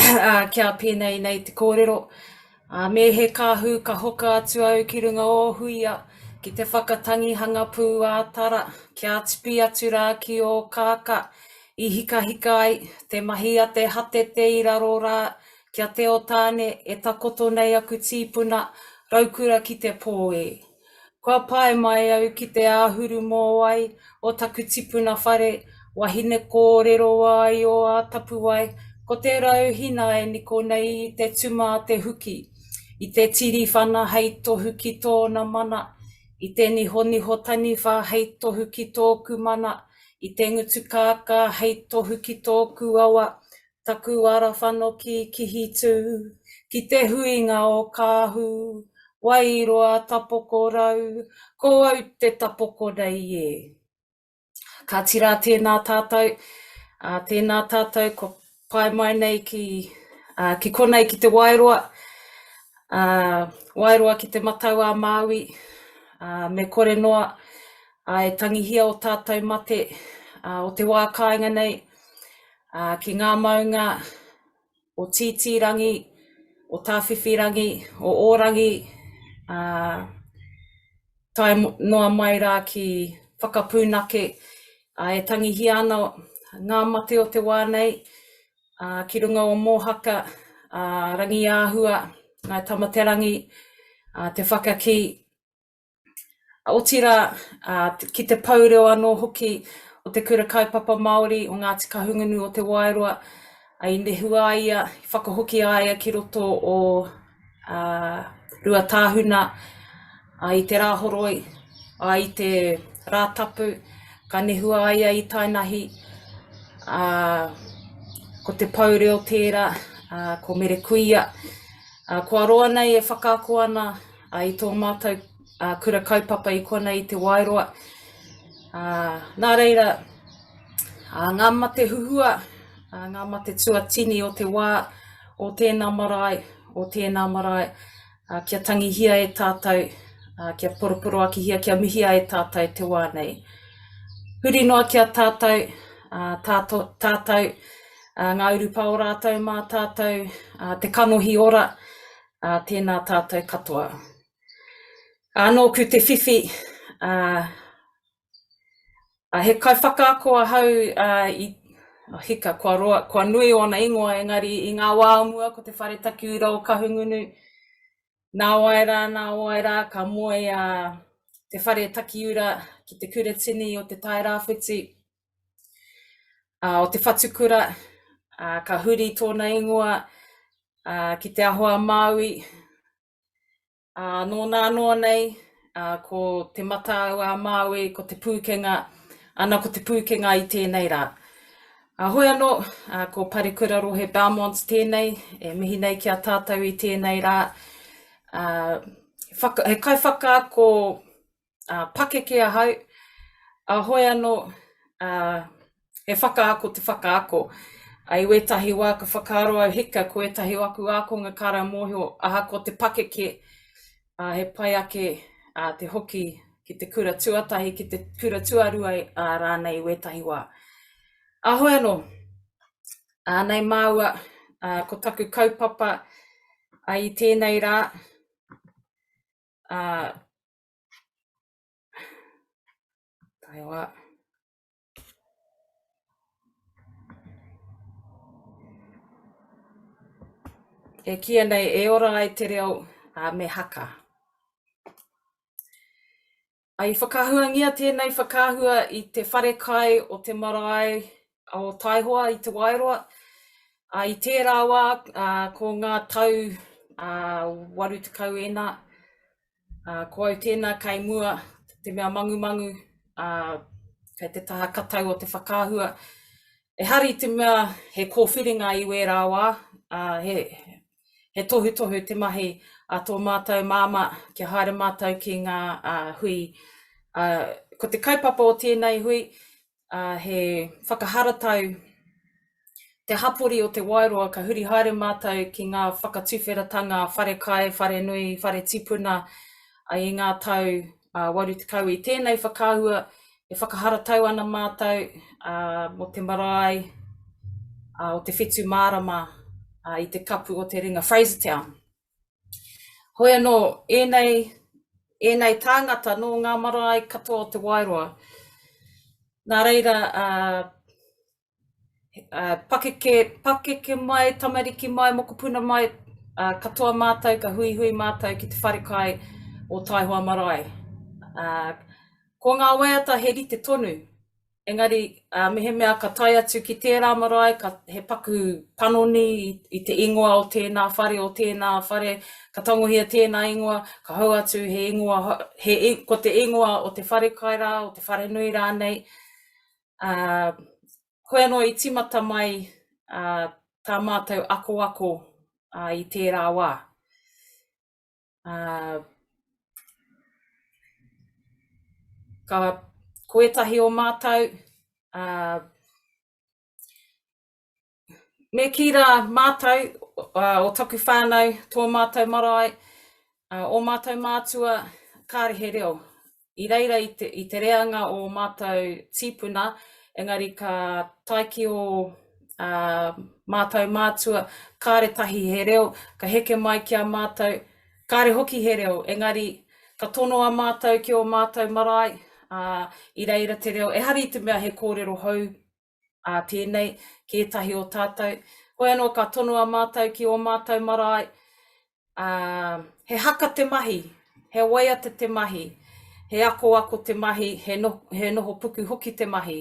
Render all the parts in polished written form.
Kia pēnei nei te kōrero, me he kāhu ka hoka atu au ki runga o Huia, ki te whakatangihanga pū ā-tara, kia tipi atu rā ki ō kākā, i hikahika ai, te mahi a te hatete i raro rā, kia te o tāne e takoto nei aku tīpuna, raukura ki te pō e. Kua pae mai au ki te āhuru mōwai o taku tipuna whare, wahine kōrero ai o ā tapuwae, ko te rauhina e niko nei i te tuma a te huki, i te tiriwhana hei tohu ki tōna mana, i te nihoniho taniwha hei tohu ki tōku mana, i te ngutu kākā hei tohu ki tōku awa, Taku ara whanoki kihi tū, ki te huinga o Kāhu, Wairoa tapoko rau, ko au te tapoko nei e. Kāti rā tēnā tātou, ā, tēnā tātou kua pae mai nei ki, ā, ki konei ki te Wairoa, ā, Wairoa ki te Matau a Māui, ā, me kore noa, ā, e tangihia o tātou mate, ā, o te wā kāinga nei, ā, ki ngā maunga o Tītīrangi, o Tāwhiwhirangi, o Ōrangi, ā, tae noa mai rā ki Whakapūnake, ā, e tangihia ana ngā mate o te wā nei, ā, ki runga o Mōhaka, ā, Rangiāhua, Ngāi Tamaterangi, ā, Te Whakakī, Otirā, ki te pou reo anō hoki o Te Kura Kaupapa Māori o Ngāti Kahungunu o Te Wairoa, i nehua a ia, i whakahoki a ia ki roto o Ruatāhuna i te Rāhoroi, i te Rātapu, ka nehua a ia i Tainahi, ko te pou reo tērā, ko Mere Kuia. Kua roa nei e whakaako ana i tō mātou kura kaupapa i konei i Te Wairoa. Nā reira, ngā mate huhua, ngā mate tuatini o te wā o tēnā marae, o tēnā marae, kia tangihia e tātou, kia poroporoakihia, kia mihia e tātou te wā nei. Huri noa ki a tātou, tātou, ngā urupā o rātou mā tātou, te kanohi ora, ā, tēnā tātou katoa. Ā, nōku te whiwhi, ā, ā, he kaiwhakaako ahau ā, i, oh, hika, kua roa, kua nui ōna ingoa, engari i ngā wā o mua ko te Whare Takiura o Kahungunu, nāwai rā, nāwai rā, ka moe a te Whare Takiura ki te Kuratini o Te Tairāwhiti, ā, o Te Whatukura, ā, ka huri tōna ingoa ā, ki Te Aho a Māui, ā, nō nā noa nei, ā, ko Te Matau a Māui, ko Te Pūkenga, ana ko Te Pūkenga i tēnei rā. Ā, hoi anō, ā, ko Parekura Rohe Beaumont tēnei, e mihi nei ki a tātou i tēnei rā. Ā, whaka, he kaiwhakaako ā, pakeke ahau, ā, hoi anō, ā, he whakaako te whakaako. Ā, i wētahi wā ka whakaaro au hika ko ētahi o aku ākonga kāra mōhio ahakoa te pakeke, ā, he pai ake ā, te hoki ki te kura tuatahi, ki te kura tuarua ā, rānei i wētahi wā. Ā, hoi anō, ā, nei māua, ā, ko taku kaupapa ā, i tēnei rā, ā, Taihoa. E kīia nei e ora ai te reo a me haka. I whakaahuangia tēnei whakaahua i te wharekai o te marae o Taihoa i Te Wairoa. Ā, i tērā wā, ā, ko ngā tau ā, 80 ēnā, ā, ko au tēnā kei mua, te mea mangumangu, ā, kei te taha katau o te whakaahua. Ehara i te mea he kōwhiringa i wērā wā, ā, he, he tohutohu te mahi a tō mātou māmā kia haere mātou ki ngā ā, hui. Ā, ko te kaupapa o tēnei hui, ā, he whakaharatau te hapori o Te Wairoa ka huri haere mātou ki ngā whakatuwheratanga wharekai, wharenui, whare tipuna i ngā tau 80. I tēnei whakaahua e whakaharatau ana mātou mō te marae o Te Whetu Mārama. I te kapu o te ringa, Frasertown. Hoi anō, ēnei, ēnei tāngata nō ngā marae katoa o Te Wairoa. Nā reira, uh, uh, pakeke, pakeke mai, tamariki mai, mokopuna mai, uh, katoa mātou, ka huihui mātou ki te wharekai o Taihoa Marae. Uh, ko ngā waiata he rite tonu, Engari, ā, mehemea ka tae atu ki tērā marae, ka, he paku panoni i, i te ingoa o tēnā whare, o tēnā whare, ka tangohia tēnā ingoa, ka hou atu he ingoa, he, ko te ingoa o te wharekai rā, o te wharenui rānei. Ā, hoi anō i tīmata mai, ā, tā mātou akoako, ā, i tērā wā. Ā, ka, ko ētahi o mātou, ā, me kī rā mātou, ā, o taku whānau, tō mātou marae, ā, ō mātou mātua, kāre he reo. I reira i te, i te reanga o ō mātou tīpuna, engari ka tae ki ō ā, mātou mātua, kāre tahi he reo, ka heke mai ki a mātou, kāre hoki he reo, engari ka tonoa mātou ki ō mātou marae, ā, i reira te reo, ehara i te mea he kōrero hou ā, tēnei, ki ētahi o tātou. Hoi anō ka tonoa mātou ki ō mātou marae, ā, he haka te mahi, he waiata te mahi, he akoako te mahi, he, no, he noho puku hoki te mahi.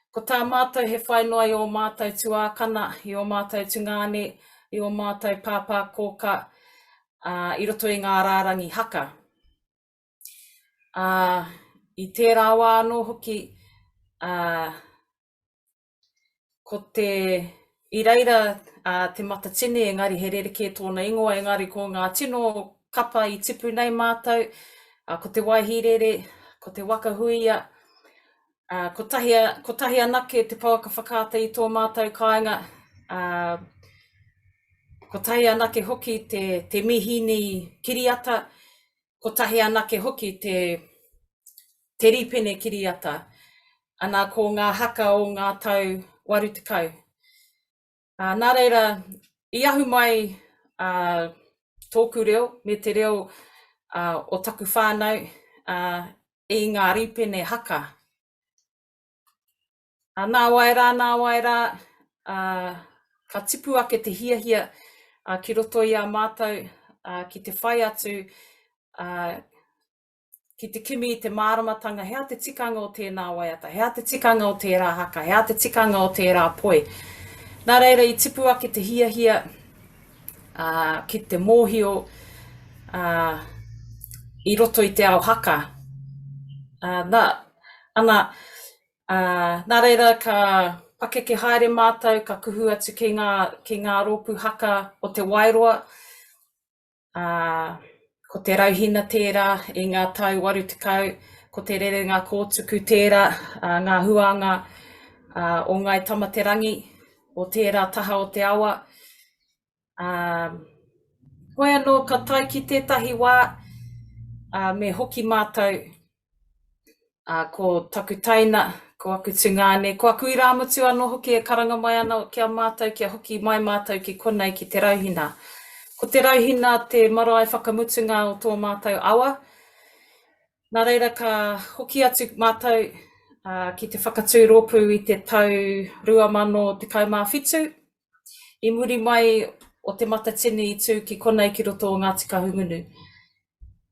Ko tā mātou he whai noa i ō mātou tuākana, i ō mātou tungāne, i ō mātou pāpā kōka, ā, i roto i ngā rārangi haka. Ā, i tērā wā anō hoki, ā, ko te, i reira ā, Te Matatini, engari he rerekē tōna ingoa, engari ko ngā tino kapa i tipu nei mātou, ā, ko Te Waihīrere, ko Te Waka Huia, ā, kotahi, kotahi anake te pouaka whakaata i tō mātou kāinga, ā, kotahi anake hoki te, te mihīni kiriata, Kotahi anake hoki te te rīpene kiriata, ana ko ngā haka o ngā tau 80. Ā, nā reira, i ahu mai ā, tōku reo me te reo ā, o taku whānau ā, i ngā rīpene haka. Ā, nāwai rā, nāwai rā, ā, ka tipu ake te hiahia ā, ki roto i a mātou ā, ki te whai atu, ā, ki te kimi i te māramatanga, he aha te tikanga o tēnā waiata, he aha te tikanga o tērā haka, he aha te tikanga o tērā poi. Nā reira i tipu ake te hiahia ā, ki te mōhio ā, i roto i te ao haka. Ā, nā, ana, Ā, nā reira ka pakeke haere mātou, ka kuhu atu ki ngā, ki ngā rōpū haka o Te Wairoa, ā, ko Te Rauhina tērā i ngā tau 80, ko Te Rerenga Kōtuku tērā, ā, ngā huānga ā, o Ngāi Tamaterangi, o tērā taha o te awa. Ā, hoi anō ka tae ki tētahi wā, ā, me hoki mātou, ā, ko taku teina, ko aku tungāne, ko aku irāmutu anō hoki e karanga mai ana ki a mātou kia hoki mai mātou ki konei ki Te Rauhina. Ko Te Rauhina te marae whakamutunga o tō mātou awa, nā reira ka hoki atu mātou, ā, ki te whakatū rōpū i te tau 2017. I muri mai o Te Matatini i tū ki konei ki roto o Ngāti Kahungunu.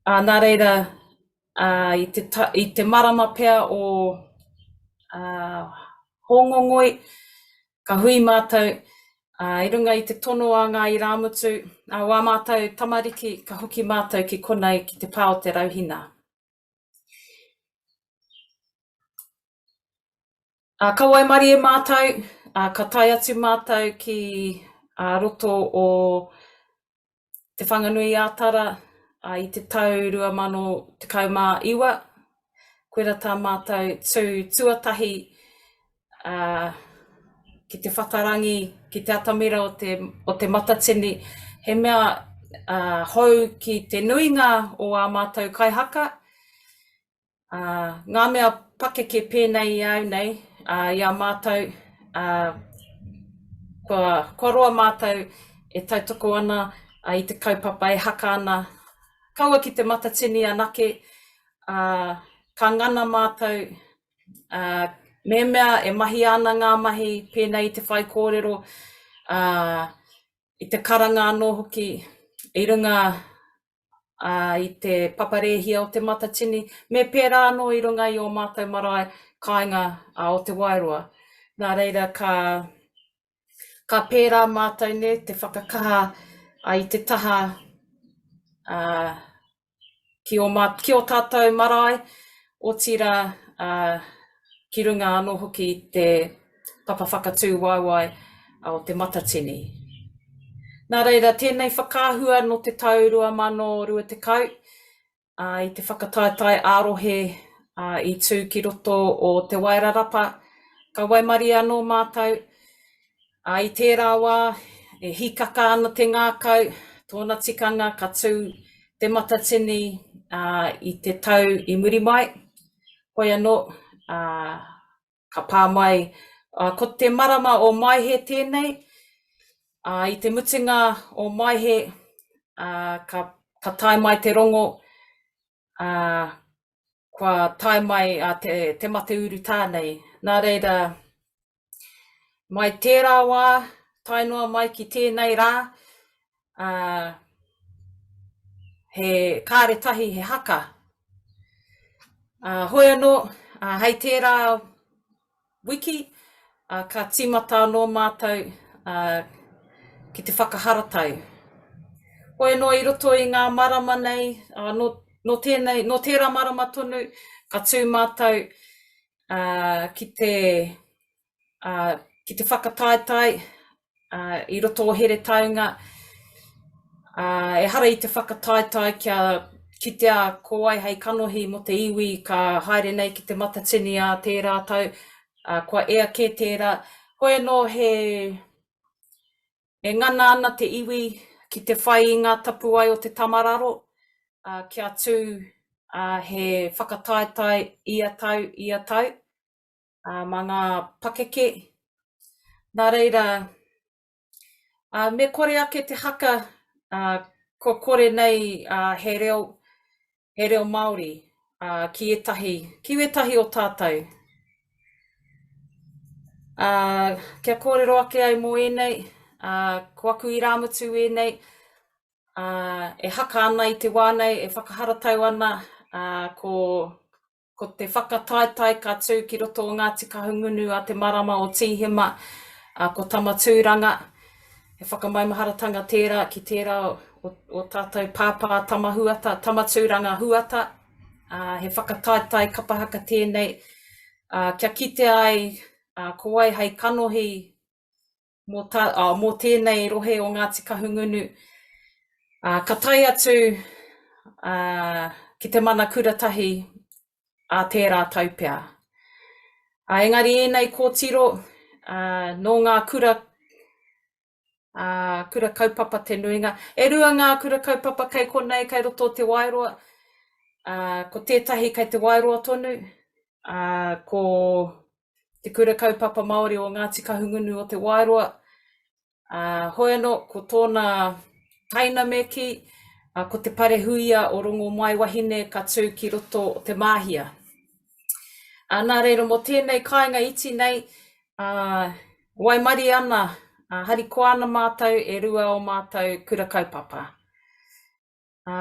Ā, nā reira, ā, i te, ta, i te marama pea o ā, Hōngongoi, ka hui mātou, ā, i runga i te tono a ngā irāmutu, ā, wā mātou tamariki, ka hoki mātou ki konei ki te pā o Te Rauhina. Ā, ka waimarie mātou, ā, ka tae atu mātou ki ā, roto o Te Whanganui-ā-Tara ā, i te tau 2019. Koira tā mātou tū tuatahi ā, ki te whatarangi, ki te atamira o te, o te Matatini. He mea ā, hou ki te nuinga o ā mātou kaihaka, Ā, ngā mea pakeke pēnei i a au nei, ā, i a mātou, ā, kua, kua roa mātou e tautoko ana i te kaupapa e haka ana. Kaua ki Te Matatini anake, ā, ka ngana mātou, ā, mehemea e mahia ana ngā mahi pēnei i te whaikōrero, ā, i te karanga anō hoki i runga ā, i te papa rēhia o Te Matatini, me pērā anō i runga i ō mātou marae kāinga o Te Wairoa. Nā reira ka, ka pērā mātou nē, te whakakaha i te taha ā, ki ō mā, ki ō tātou marae, otirā, ā, ki runga anō hoki i te papa whakatū waewae o Te Matatini. Nā reira, tēnei whakaahua nō te tau 2020, ā, i te whakataetae ā-rohe i tū ki roto o Te Wairarapa, ka waimarie anō mātou, ā, i tērā wā, e hīkaka ana te ngākau, tōna tikanga ka tū Te Matatini i te tau i muri mai, hoi anō, ā, ka pā mai, ā, ko te marama o Maehe tēnei, ā, i te mutunga o Maehe, ā, ka, ka tae mai te rongo, ā, kua tae mai a te, te mate urutā nei. Nā reira, mai tērā wā, tae noa mai ki tēnei rā, ā, he kāre tahi he haka. Ā, hoi anō, ā, hei tērā wiki, ā, ka tīmata anō mātou, ā, ki te whakaharatau. Hoi anō i roto i ngā marama nei, ā, nō, nō tēnei, nō tērā marama tonu, ka tū mātou, ā, ki te, ā, ki te whakataetae, ā, i roto o Heretaunga, ā, ehara i te whakataetae kia kitea ko wai hei kanohi mō te iwi ka haere nei ki Te Matatini ā tērā tau, ā, kua ea kē tērā. Hoi anō he, e ngana ana te iwi ki te whai i ngā tapuwae o te Tamararo, ā, kia tū, ā, he whakataetae ia tau, ia tau. ā, mā ngā pakeke. Nā reira, ā, me kore ake te haka, ā, kua kore nei ā, he reo, he reo Māori ā, ki ētahi, ki wētahi o tātou. Ā, kia kōrero ake au mō ēnei, ā, ko aku irāmutu ēnei, ā, e haka ana i te wā nei, e whakaharatau ana, ā, ko Ko te whakataetae ka tū ki roto o Ngāti Kahungunu a te marama o Tīhema, ā, ko Tama Tūranga, he whakamaumaharatanga tērā ki tērā o, o tātou pāpā Tama Huata, Tama Tūranga Huata, ā, he whakataetae kapa haka tēnei, ā, kia kitea ai, ā, ko wai hei kanohi mō, tā, oh, mō tēnei rohe o Ngāti Kahungunu. Ā, ka tae atu ā, ki te mana kura tahi ā tērā tau pea. Ā, engari ēnei kōtiro, ā, nō ngā kura, ā, kura kaupapa te nuinga. E rua ngā kura kaupapa kei konei, kei roto o Te Wairoa. Ā, ko tētahi kei Te Wairoa tonu, ā, ko Te Kura Kaupapa Māori o Ngāti Kahungunu o Te Wairoa. Ā, hoi anō, ko tōna taina me kī, ā, ko Te Parehuia o Rongomaiwahine ka tū ki roto o Te Māhia. Ā, nā reira, mō tēnei kāinga iti nei, ā, waimarie ana, ā, harikoa ana mātou e rua o mātou kura kaupapa. Ā,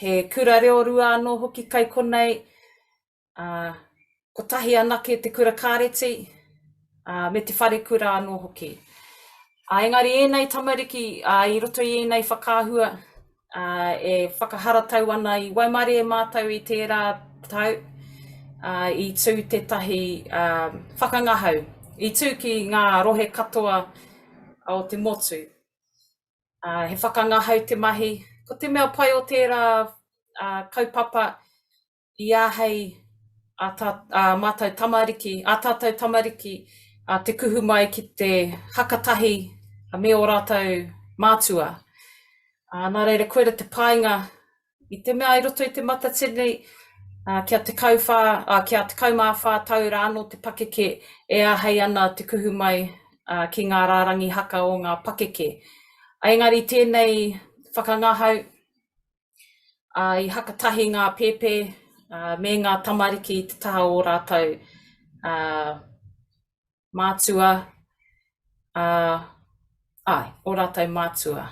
he kura reo rua anō hoki kai konei, Ā, kotahi anake te kura kāreti, ā, me te wharekura anō hoki. Ā, engari ēnei tamariki, ā, i roto i ēnei whakaahua, ā, e whakaharatau ana i waimarie mātou i tērā tau, ā, i tū tētahi, ā, whakangahau, i tū ki ngā rohe katoa o te motu. Ā, he whakangahau te mahi. Ko te mea pai o tērā, ā, kaupapa, i āhei ā tā, ā mātou tamariki, ā tātou tamariki, ā, te kuhu mai ki te haka tahi me ō rātou mātua. Ā, nā reira, koira te painga i te mea i roto i te Matatini, ā, kia 14, ā, kia 14 tau rānō te pakeke e āhei ana te kuhu mai, ā, ki ngā rārangi haka o ngā pakeke. Engari tēnei whakangahau, ā, i haka tahi ngā pēpē, ā, me ngā tamariki i te taha o rātou, ā, mātua, ā, āe, ō rātou mātua.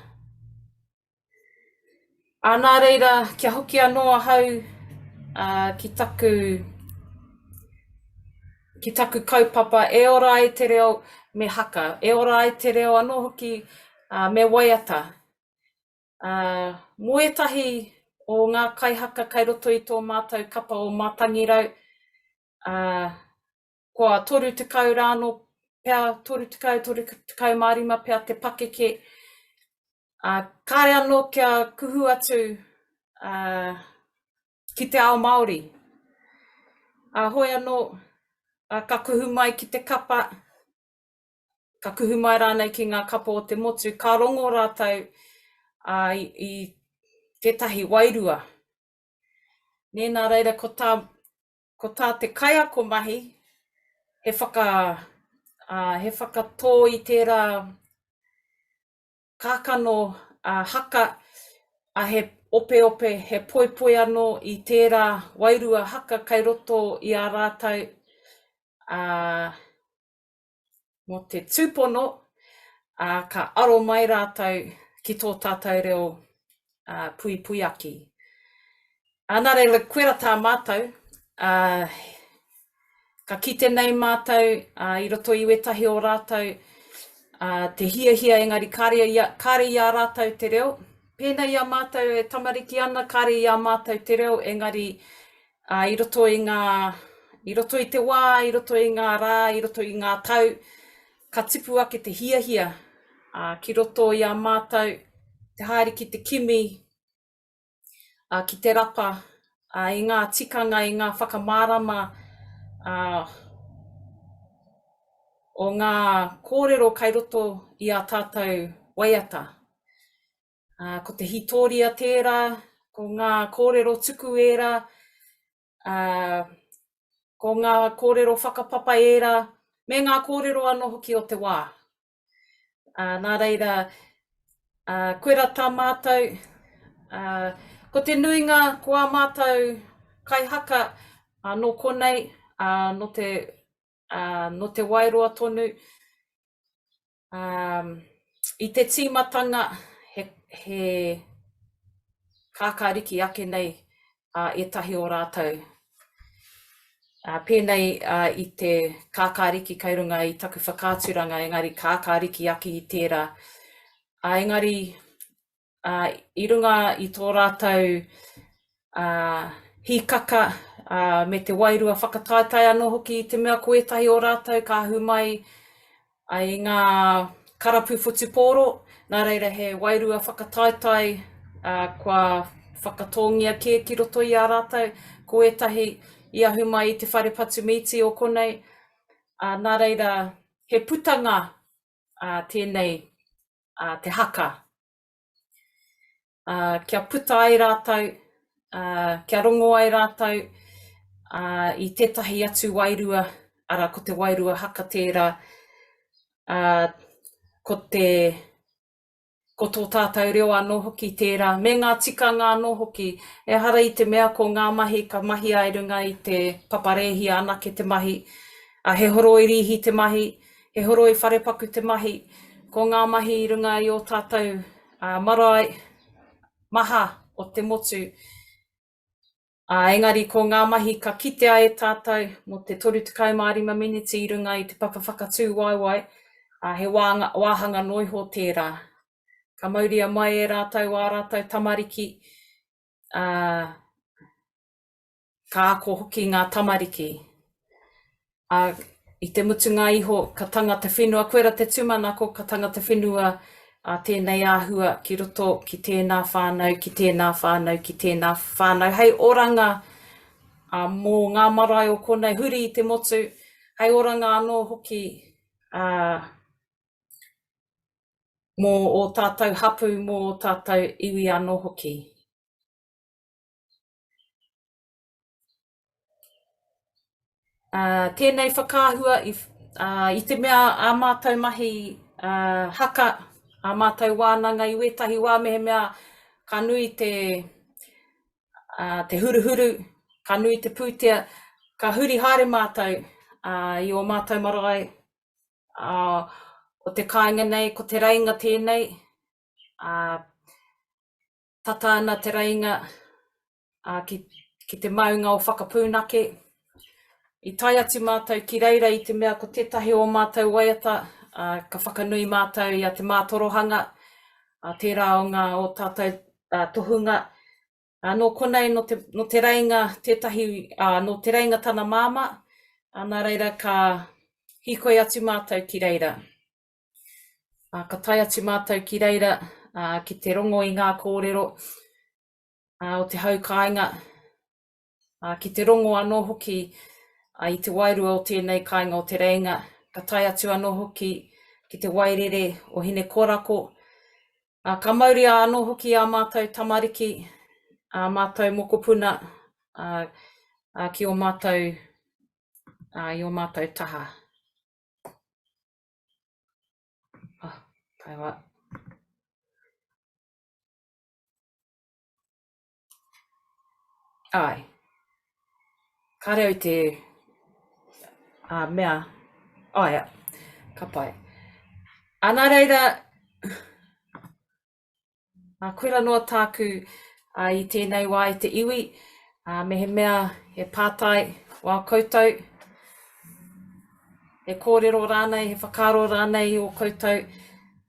Ā, nā reira, kia hoki anō ahau ā, ki taku, ki taku kaupapa e ora ai te reo me haka, e ora ai te reo anō hoki ā, me waiata. Ā, mō ētahi o ngā kaihaka kai roto i tō mātou kapa o Mātangirau, ā, kua 30 rānō pea, 30, 35 pea te pakeke, ā, kāre anō kia kuhu atu, ā, ki te ao Māori. Ā, hoi anō, ā, ka kuhu mai ki te kapa, ka kuhu mai rānei ki ngā kapa o te motu, ka rongo rātou, ā, i, i tētahi wairua. Nē, nā reira, ko tā, Ko tā te kaiako mahi, he whaka, ā, he whakatō i tērā kākano, ā, haka, ā, he opeope, he poipoi anō i tērā wairua haka kei roto i a rātou, ā, mō te tūpono, ā, ka aro mai rātou ki tō tātou reo ā, puipuiaki. Ā, nā reira, koira tā mātou, ā, ka kite nei mātou ā, i roto i wētahi o rātou ā, te hiahia engari kāre i a, kāre i a rātou te reo. Pēnei i a mātou e tamariki ana, kāre i a mātou te reo engari Ā, i roto i ngā, i roto i te wā, i roto i ngā rā, i roto i ngā tau, ka tipu ake te hiahia, ā, ki roto i a mātou te haere ki te kimi, ā, ki te rapa, ā, i ngā tikanga, i ngā whakamārama, ā, o ngā kōrero kai roto i ā tātou waiata. Ā, ko te hītōria tērā, ko ngā kōrero tuku ērā, ā, ko ngā kōrero whakapapa ērā, me ngā kōrero anō hoki o te wā. Ā, nā reira, ā, koirā tā mātou, ā, ko te nuinga, ko ā mātou kaihaka, ā, nō konei, ā, nō te, ā, nō Te Wairoa tonu, Um, I te tīmatanga, he, he kākāriki ake nei a ētahi o rātou. Uh, pēnei uh, i te kākāriki kai runga i taku whakaaturanga, engari kākāriki ake i tērā. Uh, engari, ā, i runga i tō rātou, ā, hīkaka, ā, me te wairua whakataetae anō hoki i te mea ko ētahi o rātou ka ahu mai i ngā karapu whutupōro, nā reira he wairua whakataetae, ā, kua whakatōngia kē ki roto i a rātou, ko ētahi i ahu mai i te whare patu mīti o konei, ā, nā reira he putanga, ā, tēnei ā, te haka. Ā, kia puta ai rātou, ā, kia rongo ai rātou, ā, i tētahi atu wairua, arā, ko te wairua haka tērā, ā, ko te, ko tō tātou reo anō hoki tērā, me ngā tikanga anō hoki. Ehara i te mea ko ngā mahi ka mahia i runga i te papa rēhia anake te mahi, ā, he horoi rīhi te mahi, He horoi wharepaku te mahi. Ko ngā mahi i runga i ō tātou marae maha o te motu. Ā, engari ko ngā mahi ka kitea e tātou mō te 35 miniti i runga i te papa whakatū waewae, ā, he wānga, wāhanga noa iho tērā. Ka mauria mai e rātou ā rātou tamariki, ā, Ka ako hoki ngā tamariki. Ā, i te mutunga iho, ka tangata whenua, koira te tūmanako, ka tangata whenua a tēnei āhua ki roto ki tēnā whānau, ki tēnā whānau, ki tēnā whānau, hei oranga ā, mō ngā marae o konei huri i te motu, hei oranga anō hoki ā, mō ō tātou hapū, mō ō tātou iwi anō hoki. Ā, tēnei whakaahua i, ā, i te mea ā mātou mahi, ā, haka, Ā mātou wānanga i wētahi wā mehemea ka nui te, ā, te huruhuru, ka nui te pūtea, ka huri haere mātou, ā, i ō mātou marae, ā, o te kāinga nei, ko Te Reinga tēnei, ā, tata ana Te Reinga, ā, ki, ki te maunga o Whakapūnake. I tae atu mātou ki reira i te mea ko tētahi o mātou waiata, ā, ka whakanui mātou i a Te Mātorohanga, ā, tērā o ngā o tātou ā, tohunga. Ā, nō konei, nō te, nō Te Reinga tētahi, ā, nō Te Reinga tana māmā, ā, nā reira ka hīkoi atu mātou ki reira. Ā, ka tae atu mātou ki reira, ā, ki te rongo i ngā kōrero, ā, o te hau kāinga, ā, ki te rongo anō hoki ā, i te wairua o tēnei kāinga o Te Reinga, ka tae atu anō hoki ki te wairere o Hinekorako, ā, ka mauria anō hoki ā mātou tamariki, ā mātou mokopuna, ā, ā, ki ō mātou, ā, i ō mātou taha. Oh, taewa. Āe. Kāre au te ā, mea, āe, ka pai. Ā, nā reira, ā, koira noa tāku ā, i tēnei wā i te iwi, ā, mehemea he pātai wā koutou, he kōrero rānei, he whakaaro rānei ō koutou,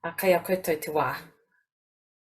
ā, kei a koutou te wā.